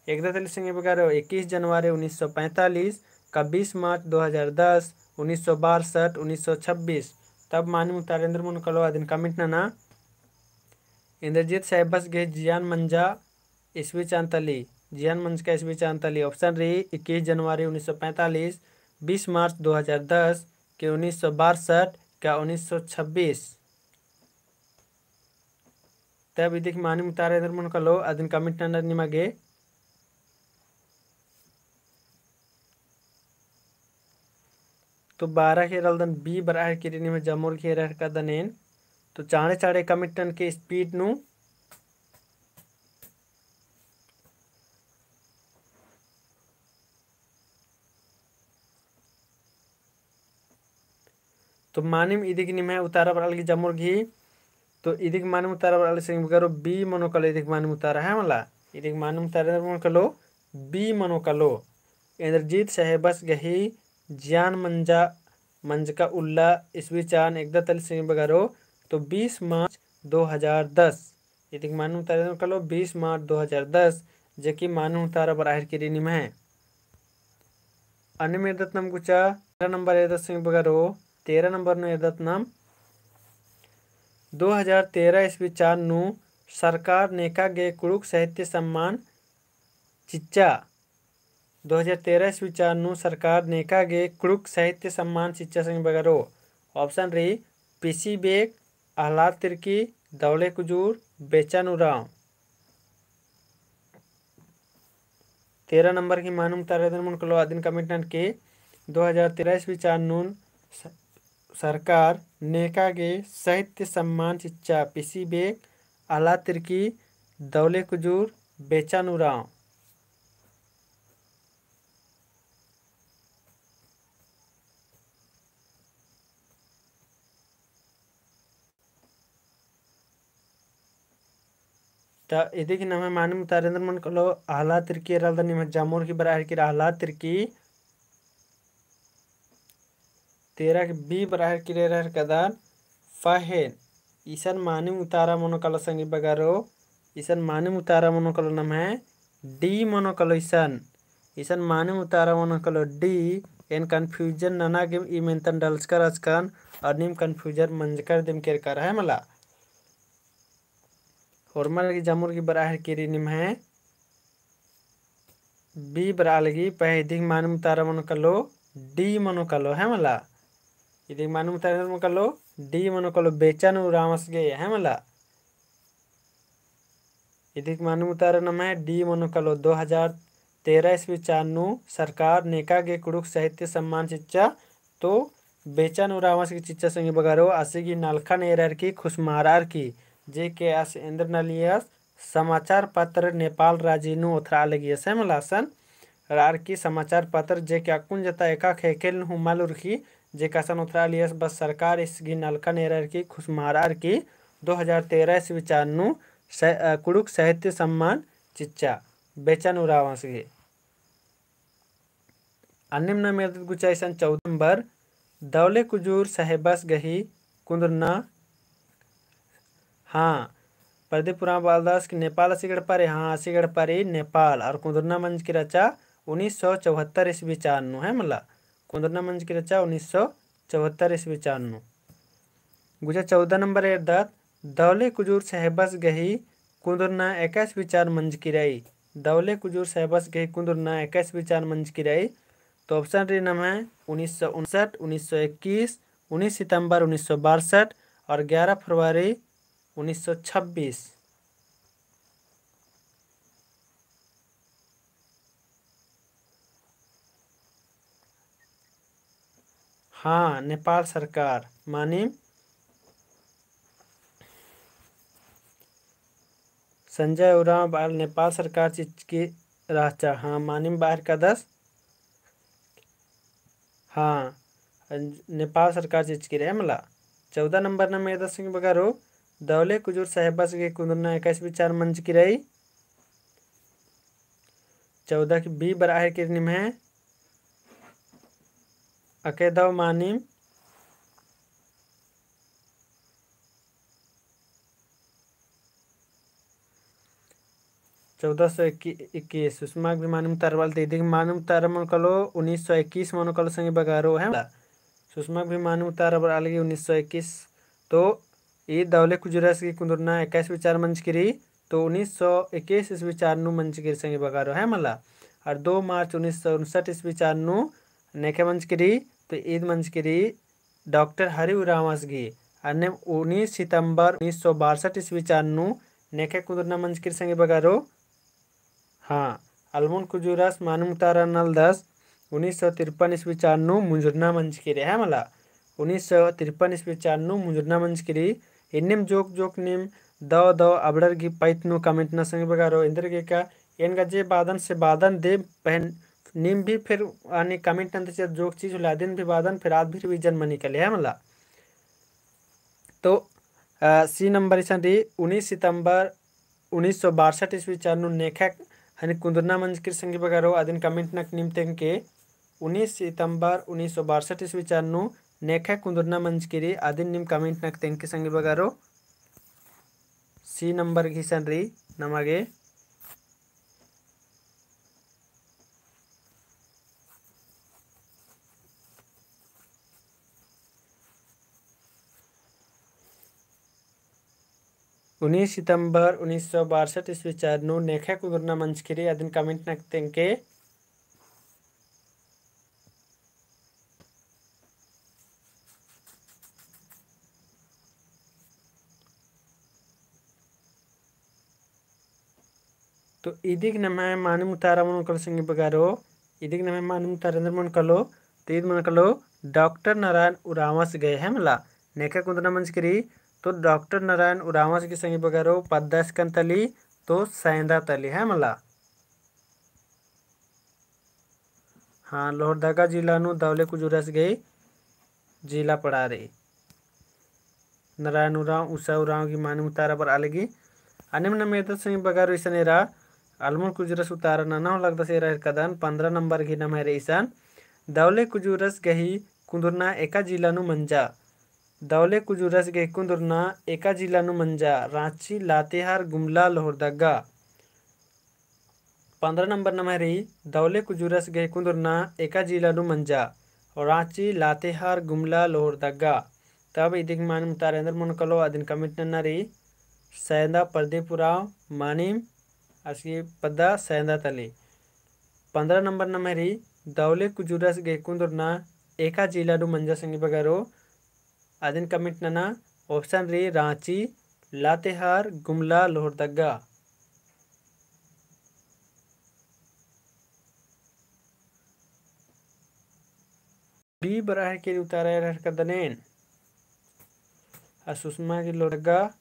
एकदा तली संगी बगरो इक्कीस जनवरी उन्नीस सौ पैंतालीस, का बीस मार्च दो हज़ार दस, उन्नीस सौ बासठ, उन्नीस सौ छब्बीस। तब मानिम उतारा एन्देर मनो कालो अदिन comment नना। इंद्रजीत साहेबस गही जियान मंजा ईस्वी चान तली, जियान मंजका ईस्वी चान तली। Option रई इक्कीस जनवरी उन्नीस सौ पैंतालीस, बीस मार्च दो हज़ार दस, के उन्नीस सौ बासठ, का उन्नीस सौ छब्बीस। तब इदिक मानिम उतारा एन्देर मनो कालो अदिन comment नना निमा गे। तो बारह गही एरा लदन B बरआ हेलरकी रई, निम्है जमोर गही एरा हेलरकदन एन। तो चाँड़े चाँड़े comment ननके speed नू। तो मानिम इदिक निम्है उतारा बरआ लगी जमोर गही। तो इदिक मानिम उतारा बरआ लगी संगी बगरो B मनो कालो इदिक मानिम उतारा है मला। इदिक मानिम उतारा मनो कालो B मनो कालो। इंद्रजीत साहेबस गही जियान मंजा, मंजका उल्ला ईस्वी चान एकदा तली संगी बगरो, तो बीस मार्च दो हज़ार दस। इदिक मानिम उतारा मनो कालो बीस मार्च दो हज़ार दस, जेकी मानिम उतारा बरआ हेलरकी रई निम्है। अन्नेम एरदत नाम गुचा तेरह नंबर एरदत संगी बगरो, तेरह नंबर नू एरदत नाम दो हज़ार तेरह ईस्वी चान नू सरकार नेका गे कुँड़ुख़ साहित्य सम्मान चिच्चा। दो हजार तेरह ईस्वी चान नू सरकार नेका गे कुँड़ुख़ साहित्य सम्मान चिच्चा संगी बगरो। Option रई, पीसी बेक, अहलाद तिर्की, दौले कुजूर, बेचन उराँव। तेरह नंबर की मानिम उतारा दन मन कलो अदिन comment ननके। दो हजार तेरह ईस्वी चान नून स-, सरकार नेका गे साहित्य सम्मान चिच्चा पीसी बेक, अहलाद तिर्की, दौले कुजूर, बेचन उराँव। त इदिक नम्है मानिम उतारा दन मन कलो अहलाद तिर्की एरालदन। निम्है जमुर की बरआ हेलरकी अहलाद तिर्की। तेरह की बी बरआ हेलरकी एरा हेलरकदन। पहें इसन मानिम उतारा मनो कलो संगी बगरो, इसन मानिम उतारा मनो कलो नम्है D मनो कलो इसन। इसन मानिम उतारा मनो कलो D। एन confusion नना गे ई मेन्तन डलचका रहचकन और नीम confusion मंजकर दिम केरका रहे मला। होरमर की जमुर की बरआ हेलरकी रई निम्है बी बरआ लगी। पहें इदिक मानिम उतारा मनो कलो D मनो कलो है मला। इदिक मानिम उतारा मनो कलो D मनो कलो, बेचन उराँवस गे है मला। इदिक मानिम उतारा नम्है D मनो कलो। दो हजार तेरह ईस्वी चान नू सरकार नेका गे कुँड़ुख़ साहित्य सम्मान चिच्चा तो बेचन उराँवस गे चिच्चा संगी बगरो। आसी गही नलखन एरा हेलरकी खुसमारआ हेलरकी, जे के एस इन्द्र नलियस समाचार पत्र नेपाल राजी नू ओथरआ लगियस है मला। असन रआ हेलरकी समाचार पत्र जे के अक्कुन जता एका ख़ेख़ेल नू हूँ मल उरखी, जे के असन ओथरआ लगियस। बस सरकार इस गही नलखन एरा हेलरकी खुसमारआ हेलरकी दो हजार तेरह ईस्वी चान नू स-, अ, कुँड़ुख़ साहित्य सम्मान चिच्चा बेचन उराँवस गे। अन्नेम नाम एरदत गुचा इसन चौदह नंबर, दौले कुजूर साहेबस गही कुन्दुरना। हाँ, प्रदीप उराँव बआलदस कि नेपाल आसी गही एड़पा रई, हाँ, आसी गही एड़पा रई नेपाल, और कुन्दुरना मंजकी रहचा उन्नीस सौ चौहत्तर ईस्वी चान नू, है मला, कुन्दुरना मंजकी रहचा उन्नीस सौ चौहत्तर ईस्वी चान नू। गुचा चौदह नंबर एरदत, दौले कुजूर साहेबस गही कुन्दुरना एका ईस्वी चान मंजकी रई। दौले कुजूर साहेबस गही कुन्दुरना एका ईस्वी चान मंजकी रई। तो option रई नम्है उन्नीस सौ उनसठ, उन्नीस सौ इक्कीस, उन्नीस सितंबर उन्नीस सौ बासठ और ग्यारह फरवरी उन्नीस सौ छब्बीस। हाँ, नेपाल सरकार, मानिम संजय उराँव बआल नेपाल सरकार चिचकी रहचा। हाँ, मानिम बआ हेलरकदस। हाँ, नेपाल सरकार चिचकी रई मला। चौदह नंबर नाम एरदत संगी बगरो, दौले कुजूर साहेबस गही कुन्दुरना एका ईस्वी चान मंजकी रई। चौदह की बी बरआ हेलरकी रई निम्है। अके दव मानिम। चौदह सौ इक्कीस, सुषमा गही भी मानिम उतारा बआलदस, इदिक मानिम उतारा मनो कालो उन्नीस सौ इक्कीस मनो कालो संगी बगारो, है मला। सुषमा गही भी मानिम उतारा बरआ लगी उन्नीस सौ इक्कीस। तो ई दौले कुजूरस गही कुन्दुरना एका ईस्वी चान मंजकी रई, तो उन्नीस सौ इक्कीस ईस्वी चान नू मंजकी रई संगी बगारो, है मला। और दो मार्च उन्नीस सौ उनसठ ईस्वी चान नू नेखे मंजकी रई, तो ईद मंजकी रई डॉक्टर हरि उराँवस गही। अन्नेम उन्नीस सितंबर उन्नीस सौ बासठ ईस्वी चान नू नेखे कुन्दुरना मंजकी रई संगी बगारो। हाँ, अलमुन कुजूरस मानिम उतारा नलदस उन्नीस सौ तिरपन ईस्वी चान नू मुंजुरना मंजकी रई, है मला। उन्नीस सौ तिरपन ईस्वी चान नू मुंजुरना मंजकी रई। इन्नेम जोक जोक नीम दव दव अबड़र गही पाइत नू comment नना संगी बगारो। एन्देरगेका एन गा जे बअदन से बअदन दे पहें नीम भी फिर आनी comment नन्दत चिअदत जोक चीज होले अदिन भी बअदन फिर आद भी revision मनी काली, है मला। तो, अ, C नंबर इसन रई उन्नीस सितंबर उन्नीस सौ बासठ ईस्वी चान नू नेखा हनी कुन्दुरना मंजकी रई संगी बगारो, अदिन comment नक नीम तेंगके। उन्नीस सितंबर उन्नीस सौ बासठ ईस्वी चान नू नेखा कुन्दुरना मंजकी रई, अदिन नीम comment नक तेंगके संगी बगारो। C नंबर गही इसन रई नमा गे। उन्नीस सितंबर उन्नीस सौ बासठ ईस्वी चान नू नेखा कुन्दुरना मंजकी रई, अदिन comment नक तेंगके। तो इदिक नम्है मानिम उतारा मनो कालो संगी बगारो, इदिक नम्है मानिम उतारा एन्देर मनो कालो, तो ईद मनो कालो डॉक्टर नारायण उराँवस गही है मला। नेका कुन्दुरना मंजकी रई, तो डॉक्टर नारायण उराँवस गही संगी बगारो पद्दा एसकन तली, तो सैंदा तली है मला। हाँ, लोहरदगा जिला नू दौले कुजूरस गही जिला पड़ा रई। नारायण उराँव, उषा उराँव गही मानिम उतारा बरआ लगी। अन्नेम नम एरदत संगी बगारो इसन एरा, अलमुन कुजूरस उतारा नना हूँ लगदस एरा हेरकदन, पन्द्रह नंबर गही नम्है रई इसन, दौले कुजूरस गही कुन्दुरना एका जिला नू मंजा। दौले कुजूरस गही कुन्दुरना एका जिला नू मंजा, राँची, लातेहार, गुमला, लोहरदगा। पन्द्रह नंबर नम्है रई, दौले कुजूरस गही कुन्दुरना एका जिला नू मंजा, राँची, लातेहार, गुमला, लोहरदगा। तब इदिक मानिम उतारा एन्देर मनो कालो अदिन comment नन्ना रई, सैंदा प्रदीप उराँव मानिम, आस गही पद्दा सैंदा तली। पन्द्रह नंबर नम्है रई, दौले कुजूरस गही कुन्दुरना एका जिला नू मंजा संगी बगारो, अदिन comment नना, option रई राँची, लातेहार, गुमला, लोहरदगा। B बरआ हेके उतारा एरा हेरकदन एन। आ सुषमा गही लोहरदगा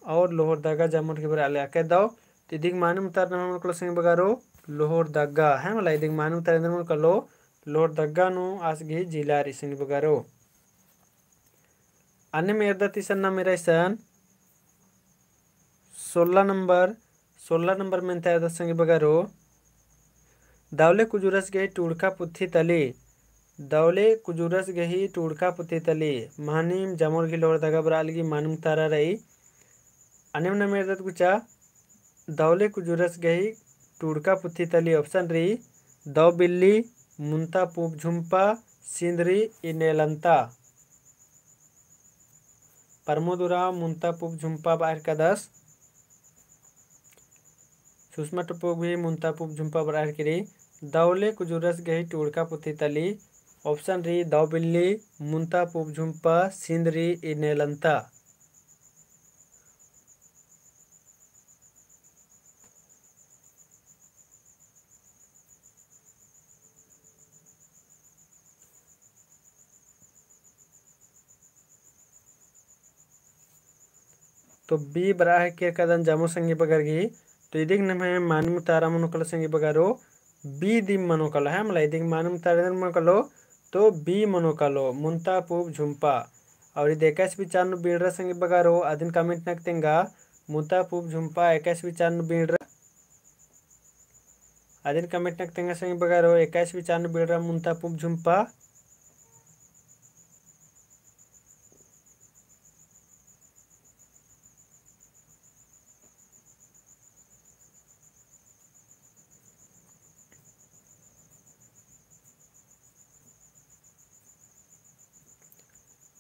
और लोहरदगा जामुर गही बरआ लगी अकय दव। तो इदिक मानिम उतारा नम्है मनो कालो संगी बगारो लोहरदगा है मला। इदिक मानिम उतारा एन्देर मनो कालो लोहरदगा नू आस गही जिला रई संगी बगारो। अन्नेम एरदत इसन नम एरा इसन सोलह नंबर, सोलह नंबर मेन्ता एरदत संगी बगारो, दौले कुजूरस गही टूड़का पुथी तली, दौले कुजूरस गही टूड़का पुथी तली, मानिम जामुर गही लोहरदगा बरआ लगी मानिम उतारा रई। अन्नेम नम एरदत गुचा, दौले कुजूरस गही टूड़का पुथी तली option रई, दौ बिल्ली, मुन्ता पूप झुम्पा, सिंदरी, इन्नेलन्ता। प्रमोद उराँव मुन्ता पूप झुम्पा बरआ हेरकदस। सुषमा टोप्पो गही मुन्ता पूप झुम्पा बरआ हेरकी रई। दौले कुजूरस गही टूड़का पुथी तली option रई, दौ बिल्ली, मुन्ता पूप झुम्पा, सिंदरी, इन्नेलन्ता। तो B बरआ हेके एरकदन जामुर संगी बगारो गही। तो इदिक नम्है मानिम उतारा मनो कालो संगी बगारो, B दिम मनो कालो है मला। इदिक मानिम उतारा एन्देर मनो कालो, तो B मनो कालो, मुन्ता पूप झुम्पा। और इद एकासे विचार नू बीड़रा संगी बगारो, अदिन comment नक तेंगा, मुन्ता पूप झुम्पा एकासे विचार नू बीड़रा। अदिन comment नक तेंगा संगी बगारो, एकासे विचार नू बीड़रा मुन्ता पूप झुम्पा।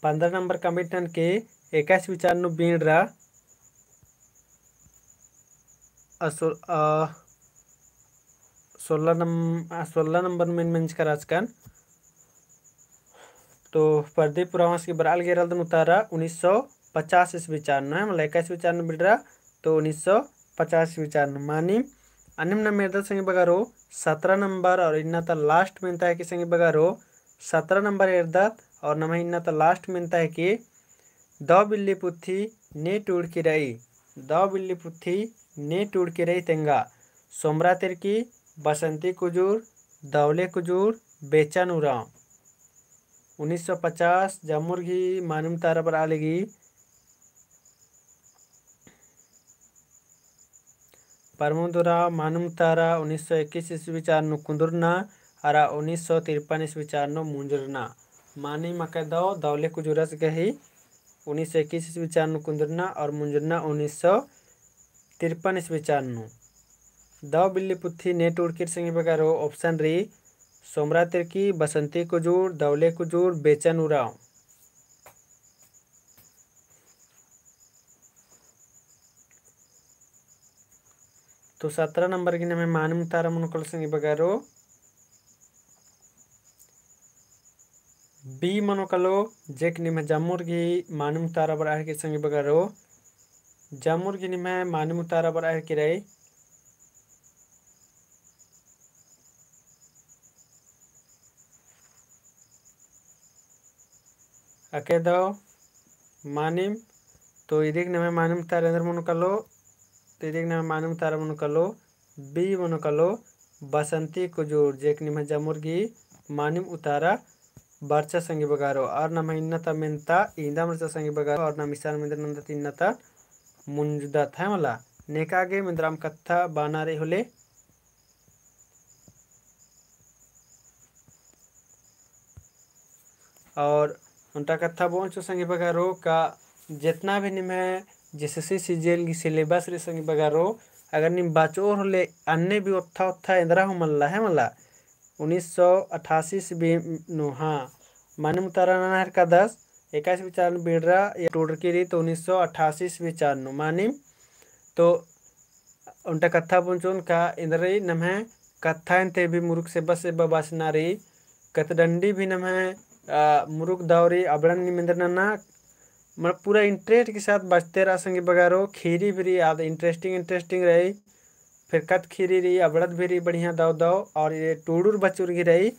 पन्द्रह नंबर comment ननके एकासे विचार नू बीड़रा। असो-, अ, सोलह नम-, अ, सोलह नंबर में मेंजका रहचकन। तो प्रदीप उराँवस गही बरआ लगी एरा लगदन उतारा उन्नीस सौ पचास ईस्वी चान नू, है मला, एकासे विचार नू बीड़रा, तो उन्नीस सौ पचास ईस्वी चान नू। मानिम अन्नेम नम एरदत संगी बगारो सत्रह नंबर और इन्ना ता last मेन्ता हेके संगी बगारो सत्रह नंबर एरदत और नम्है इन्ना ता last मेन्ता हेके दौ बिल्ली पुथी ने टूड़की रई, दौ बिल्ली पुथी ने टूड़की रई तेंगा, सोमरा तिर्की, बसंती कुजूर, दौले कुजूर, बेचन उराँव। उन्नीस सौ पचास जम्मुर गही मानिम उतारा बरआ लगी। प्रमोद उराँव मानिम उतारा उन्नीस सौ इक्कीस ईस्वी चान नू कुन्दुरना, अरा उन्नीस सौ तिरपन ईस्वी चान नू मुंजुरना। मानिम अकय दौ, दौले कुजूरस गही उन्नीस सौ इक्कीस ईस्वी चान नू कुन्दुरना और मुंजुरना उन्नीस सौ तिरपन ईस्वी चान नू। दौ बिल्ली पुथी ने टूड़की रई संगी बगारो, option रई, सोमरा तिर्की, बसंती कुजूर, दौले कुजूर, बेचन उराँव। तो सत्रह नंबर गही नम्है मानिम उतारा मनो कालो संगी बगारो, B मनो कालो, जेक निम्है जम्मुर गही मानिम उतारा बरआ हेके संगी बगारो, जमुर गही निम्है मानिम उतारा बरआ हेलरकी रई। अके दव मानिम, तो इदिक नम्है मानिम उतारा एन्देर मनो कालो, तो इदिक नम्है मानिम उतारा मनो कालो, बी मनो कालो, बसंती कुजूर, जेक निम्है जमुर गही मानिम उतारा बरचा संगी बगारो, और नम्है इन्ना ता मेन्ता इन्दम रहचा संगी बगारो, और नाम इसन मेन्देर नन्दा ती इन्ना ता मुंजुदत है मला। नेका गे मेन्देर आम कत्था बअना रई होले। और ओन्टा कत्था बओन चिओ संगी बगारो का जेतना भी निम्है JSSC CGL गही syllabus रई संगी बगारो, अगर नीम बचओर होले अन्ने भी ओत्था ओत्था एन्दरा हूँ मल्ला है मला। उन्नीस सौ अट्ठासी ईस्वी नू, हाँ, मानिम उतारा नना हेलरकादस, एका ईस्वी चान बिड़रा या टूड़रकी रई तो उन्नीस सौ अट्ठासी ईस्वी चान नू मानिम। तो ओन्टा कत्था बओन चिओन का एन्देर रई नम्है कत्था एन्ते भी मुरुख सेब्बा सेब्बा बचना रई। कत्थ डंडी भी नम्है, आ, मुरुख दव रई, अबड़न नीम एन्देर नना, मतलब पूरा interest के साथ बचते रआ संगी बगारो। खीरी भी रई, आद interesting interesting रई। फिर कत्थ खीरी रई, अबड़त भी रई बढ़िया दव दव, और ये टूड़ुर बचुर गही रई,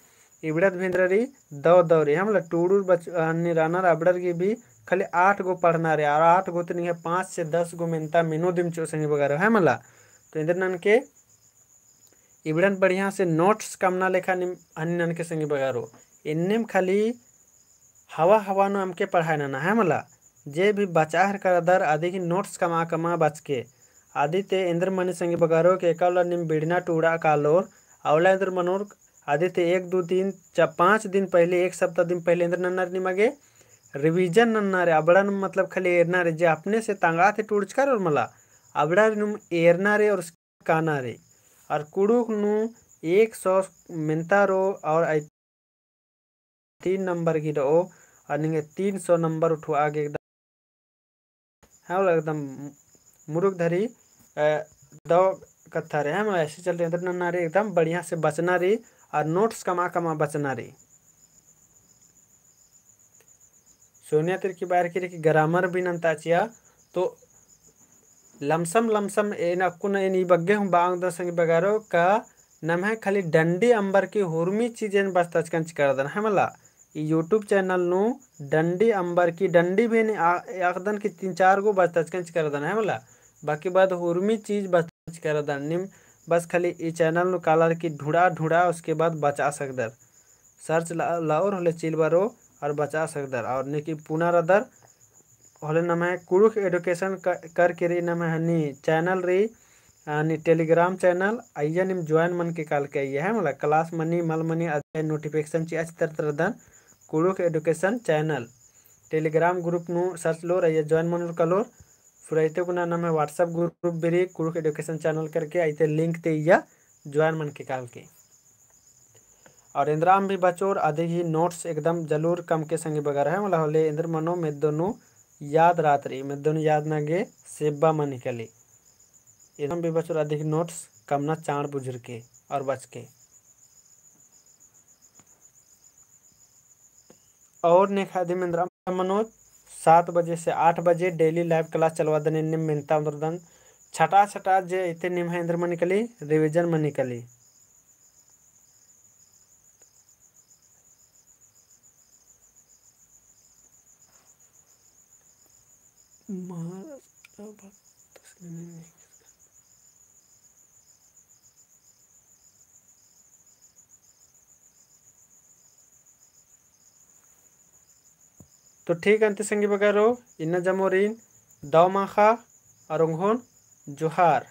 इबड़त भी एन्देर रई, दव दव रई। हाँ, मतलब टूड़ुर बच-, अन्ने रअनर अबड़र गही भी खाली आठ गो पढ़ना रई, और आठ गो ती निंग्है पाँच से दस गो मेन्ता मेनो दिम चिओ संगी बगारो है मला। तो एन्देर ननके इबड़न बढ़िया से notes कमना लेखा नीम हनी ननके संगी बगारो। एन्नेम खाली हवा हवा नू अमके पढ़ाई नना है मला। जे भी बचआ हेलरकर अदर अदी गही notes कमआ कमआ बचके। अदी ते एन्देर मनी संगी बगारो के एका उल्ला नीम बिड़ना टूड़आ कालोर, आ उल्ला एन्देर मनोर, अदी ते एक दो दिन, चा-, पाँच दिन पहले, एक सप्ताह दिन पहले एन्देर नन्ना रई निमा गे revision नन्ना रई, अबड़न मतलब खाली एरना रई, जे अपने से तंगआ ती टूड़चका रओर मला, अबड़ा रई नीम एरना रई और काना रई। और कुँड़ुख़ नू एक सौ मेन्ता रओ और अई तीन नंबर गही रओ, और निंग्है तीन सौ नंबर उठुआ गे एकदम, हाँ, एकदम मुरुख धरी, अ, दव कत्था रई, हाँ, ऐसे चलते एन्देर नन्ना रई, एकदम बढ़िया से बचना रई, और notes कमआ कमआ बचना रई। सोनिया तिरकी बारकी रई कि grammar भी नन्ता चिआ, तो लमसम लमसम एन अक्कुन एन ई बग्गे हूँ बआ ओंगदन संगी बगारो का नम्है खाली डंडी अम्बरकी हुरमी चीज एन बचताचकन चिकरदन है मला। ई YouTube channel नू डंडी अम्बरकी डंडी भी एन आ-, अख़दन कि तीन चार गो बचताचकन चिकरदन है मला। बाकी बाद हुरमी चीज बचताचकन चिकरदन। नीम बस खाली ई channel नू कालर की ढूँढ़ा ढूँढ़ा उसके बाद बचआ सकदर। Search ला-, लाओर होले चिल बरओ और बचआ सकदर। और नेकी पुना रअदर होले नम्है कुँड़ुख़ education क-, करके रई नम्है हनी channel रई, हनी Telegram channel, अइय्या नीम join मनके कालके अइय्या है मला। Class मनी, मल मनी, अदिन notification चिआ चितरत रअदन कुँड़ुख़ education channel। Telegram group नू search लोर, अइय्या join मनोर कालोर। फिर अइते कुना नम्है WhatsApp group भी रई कुँड़ुख़ education channel करके, अइते link ते अइय्या join मनके कालके। और एन्दराम भी बचोर अदी गही notes एकदम जलूर कमके संगी बगर है मला होले एन्दर मनो मेद्दो नू याद रात रई, मेद्दो नू याद नगे सेब्बा मनी कली। एन्दराम भी बचोर अदी गही notes कमना चाँड़ बुझुरके और बचके। और नेखा दिम एन्दराम मनो सात बजे से आठ बजे daily live class चलवादन एन्ने मेन्ता ओन्दरदन। छटा छटा जे इते निम्है एन्दर मनी कली, revision मनी कली। महाराज का बात तसली नहीं। तो ठीक अन्ते संगी बगरो, इन्ना जमोरिन दव माखा और ओंगोन जोहार।